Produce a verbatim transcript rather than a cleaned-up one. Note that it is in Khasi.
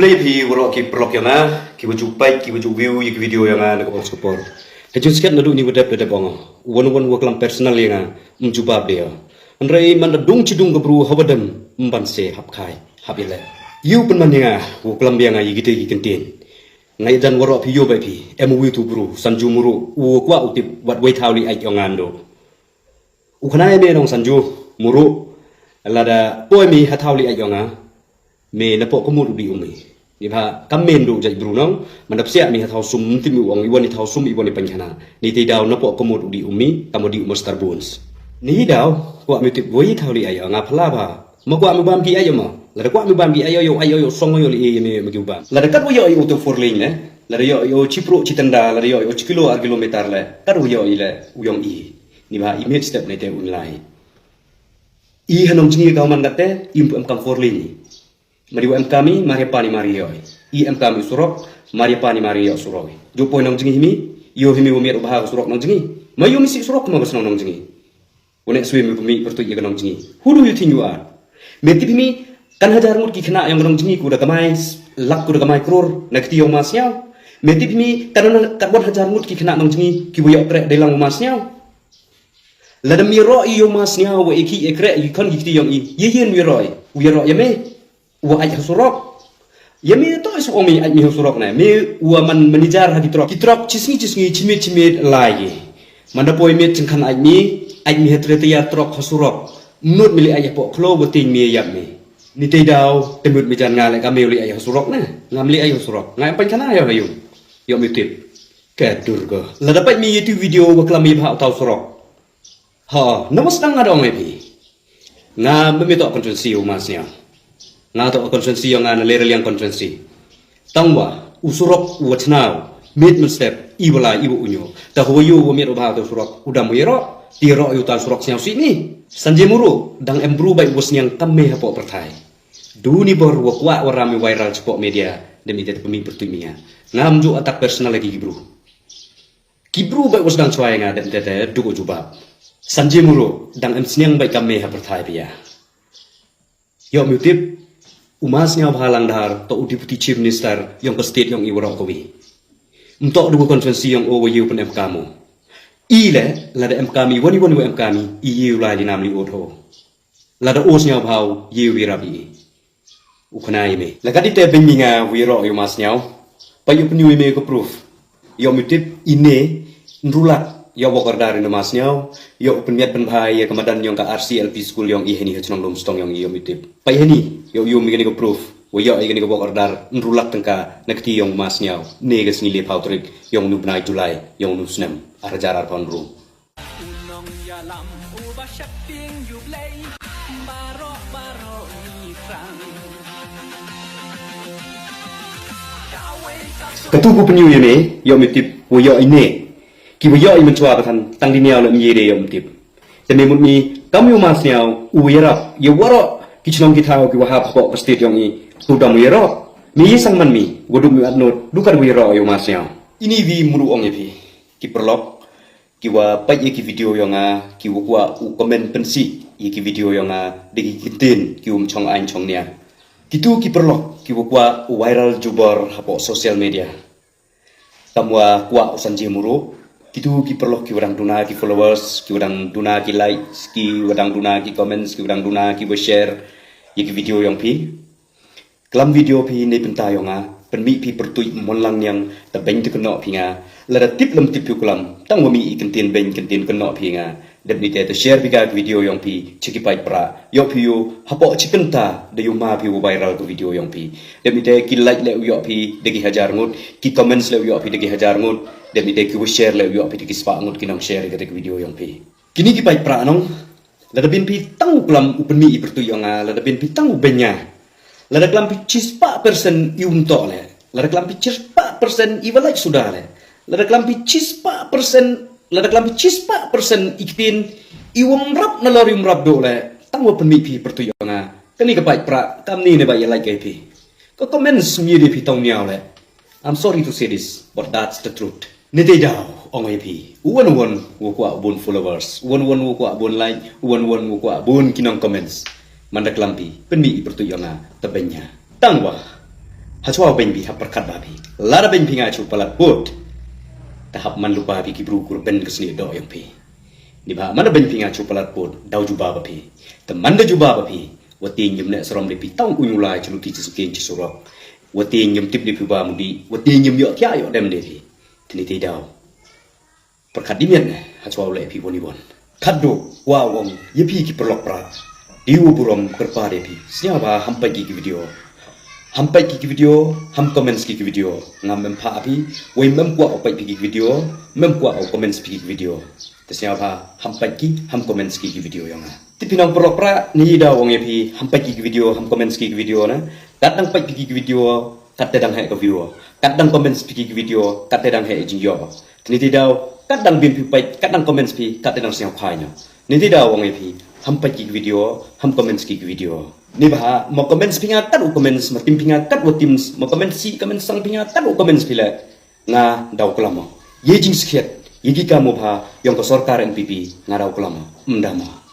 Hei phi waroh ki paralok ïa nga, ki wa ju peit, ki wa ju view ïa ki video ïa nga na ka por sha ka por. Ka jingskhem naduh ni wa dep da dep ong, u wan u wan wa klam personal ïa nga, ym jubab de ïa. Hynrei man da dung chi dung ka bru ha wa dem, ym ban se hap khai, hap ïa leh. Ïa u pynman ïa nga, wa klam ïa nga ïa ki te ki kyntien. Nga ïa jan waroh phi ïoh bai phi, em u wi tu bru, Sanju Muru, u wa kwah u tip, wat wei thaw li ai ong nga ndo. U khana ïa me nong Sanju Muru, lada poi me ha thaw li ai ong nga, me na poh ka mut u di u mi. Ni ba kam men du jait bru nong, man da psiah me ha thaw sum ym tip me u ong i wan i thaw sum i wan i pynkhana. Ni te daw na poh ka mut u di u mi, kam u di u Master Bones. Ni daw, kwah me tip wei thaw li ai ong nga phala ba. Ma kwah me bam ki ai ong ma. Lada kwah me bam ki ai ong, ai ong song ong li ai me me ki bam. Lada kat wa ïoh ïa u to four lane ne. Lada ïoh ïa u chi pruh chi tenda, lada ïoh ïa u chi kilo ar kilometer le. Kat wa ïoh ïa le u ïong i. Ni ba i miet step ne te un lai. I ha nong jngi ka man kat te, im pu em kam four lane. Ma di wa em kam i, mar ïa pan i mar ïa ïoh. I em kam i surok, mar ïa pan i mar ïa ïoh surok. Ju poi nong jngi hi mi, ïoh hi mi wa miet u bha ka surok nong jngi. Ma ïoh mi si surok ma ka snong nong jngi. Wane sui mi pynmih pyrtuit ïa ka nong jngi. Who do you think you are? Me tip hi mi, kan hajar ngut ki khynnah ïong ka nong jngi ku da kamai s-, lak ku da kamai kror, na kti ïong ma sniaw. Me tip hi mi, kan wan, kan wan hajar ngut ki khynnah nong jngi, ki wa ïoh kreh dei lang ma sniaw. Lada me ïaroh ïa u ma sniaw wa e ki e kreh ïa ki khon ki kti ïong i, ïa ïen u ïaroh, u ïaroh ïa me, u wa ait ha surok. Ïa me to i su ong me ait me ha surok ne, me u wa man manager ha ki trok. Ki trok chi sngi chi sngi chi miet chi miet lai ki. Man da poi miet jingkhan ait me, ait me ha tre tayar trok ha surok. Mut me li ait ha poh khlo wa tieng me ïap me. Ni te daw, te mut me jan nga le ka me li ait ha surok ne. Ngam li ait ha surok. Nga em pynkhana ïa ha ïung. Ïoh me tip. Ka dur ko. Lada pait me ïa tu video wa klam me bha u taw surok. Ha, na wa sdang nga da ong ïa phi. Nga me me to constituency u ma sniaw. Nga to constituency ïong nga na Leraliang constituency. Tang wa, u surok u wa chnaw, miet mynstep, i wa lai, i wa unyo. Ta huwa yu wa miet u bha to surok, u dam u ïaroh, ti ïaroh yu ta surok sniaw si ni. Sanjay Muru, dang em bru bai u wa sniang kam me ha poh pyrthai. Du ni bor wa kwah wa ram i viral chapoh media, dem i te pynmih pyrtuit me ïa. Ngam ju attack personal lagi ki bru. Ki bru bai u sdang chwa ïa nga dem te te duk u jubab. Sanjay Muru, dang em sniang bai kam me ha pyrthai pia. Ïoh me u tip, u ma sniaw bha langdar, to u deputy chief minister, ïong ka state ïong i waroh ka wi. Mto du ka constituency ïong o wa yu pyn em kam u. I le, lada em kam i, wan i wan i wa em kam i, i yu lai li nam li ut ho. Lada u sniaw bha u, yu wi rap i. U khana ïa me. La ka di te beng mi nga wi roh ïa u ma sniaw. Pa ïoh pynïu ïa me ka proof. Ïoh me tip i ne, nrulak, ïoh work order ïa u ma sniaw. Ïoh pynmiat pynbha ïa ka madan ïong ka R C L P school ïong i hani ha chnong Lumstong ïong i ïoh me tip. Pa ïa hani, ïoh ïoh me kani ka proof. Wa ïoh ïa kani ka work order, nrulak tyngka, na kti ïong u ma sniaw. Ne ka sngi le phaw tarik, ïong nu bnai July, ïong nu snem, ar hajar ar phaw nru. U nongïalam uba sheptieng ïa U Blei baroh baroh ngi thrang. Katu ku pynïu ïa me, ïoh me tip, wa ïoh i ne. Ki wa ïoh i mynchwa ba than, tang di niaw la me ïa de ïoh me tip. Te me mut mi, kam ïa u ma sniaw, u ïarap, ïa waroh, ki chnong ki thaw, ki wa hap hapoh ka state ïong i, tu dam u ïarap. Me ïa sang man mi, wa duk mi at not, du kat u ïarap ïa u ma sniaw. Ini wi mut u ong ïa phi, ki paralok, ki wa peit ïa ki video ïong nga, ki wa kwah u comment pynsih ïa ki video ïong nga, da ki kyntien, ki um chong aiñ chong nia. Kitu ki paralok, ki wa kwah u viral jubor hapoh social media. Kam wa kwah u Sanjay Muru, kitu ki paralok ki wa dang duna ki followers, ki wa dang duna ki likes, ki wa dang duna ki comments, ki wa dang duna ki wa share ïa ki video ïong phi. Klam video phi ne pynta ïong nga, pynmih phi pyrtuit mon lang niang, ta beng te kynnoh phi nga. Lada tip lem tip phi u klam, tang wa mih i kyntien beng kyntien kynnoh phi nga. Dep ni te ta share phi ka video ïong phi, cha ki paid pra. Ïoh phi ïoh, hapoh chi kynta, da ïoh ma phi u viral ka video ïong phi. Dep ni te ki like le u ïoh phi, da ki hajar ngut, ki comments le u ïoh phi, da ki hajar ngut. Dep ni te ki wa share le u ïoh phi, da ki spah ngut ki nong share ka video ïong phi. Kini ki paid pra nong, lada bin phi tang u klam u pynmih i pyrtuit ïong nga, lada bin phi tang u beng nga. Lada klam phi chispah persen i um toh le. Lada klam phi chispah persen i wa like suda le. Lada klam phi chispah persen, lada klam phi chispah persen i ktien i um rap na lor i um rap do le. Tang wa pynmih phi pyrtuit ïong nga. Kani ka paid pra, kam ni ne ba ïa like ka phi. Ka comments mi de phi tong niaw le. I'm sorry to say this, but that's the truth. Ni te daw, ong ïa phi. U wan u wan, wa kwah bun followers. U wan u wan, wa kwah bun like. U wan u wan, wa kwah bun ki nong comments. Man da klam phi, pynmih i pyrtuit ïong nga, ta beng nga. Tang wa. Hachwa beiñ phi hap pyrkhat bha phi. Lada beiñ phi nga chu palat put. Te hap man lupa phi ki bru kur ben ka sni doh yong phi. Ni ba man beiñ phi nga chu palat put daw juba ba phi. Te man da juba ba phi. Wati nyum ne srom de phi tang u nyulai chu luti chu skin chu surok. Wati nyum tip de phi ba mudi. Wati nyum yo kya yo dem de phi. Te ni te daw. Pyrkhat di miet ne, hachwa u leh phi boni bon. Khat du, wa wong, ye phi ki pyrlok pra. Di u burom kyrpa de phi. Snya ba ham pait ki ki video. Ham pait ki ki video, ham comments ki ki video. Ngam em pha phi, wei mem kwa u pait phi ki ki video, mem kwa u comments phi ki ki video. Te snya ba ham pait ki, ham comments ki ki video yong nga. Ti phi nong pyrlok pra, ni da wong ye phi, ham pait ki ki video, ham comments ki ki video na. Kat dang pait phi ki ki video, kat te dang heh ka view. Kat dang comments phi ki ki video, kat te dang heh jingyo. Tni ti daw, kat dang bim phi pait, kat dang comments phi, kat te dang snya khai nyo. Ni ti daw wong ye phi, ham pait ki ki video, ham comments ki ki video. Ni ba, mo comments phi nga kat u comments, mo tim phi nga kat u tim, mo comments si, comments sang phi nga kat u comments phi le. Nga daw klamo. Ye jingskhiat, ye ki kamo ba, yong ka sorkar N P P, nga daw klamo. Mdamo.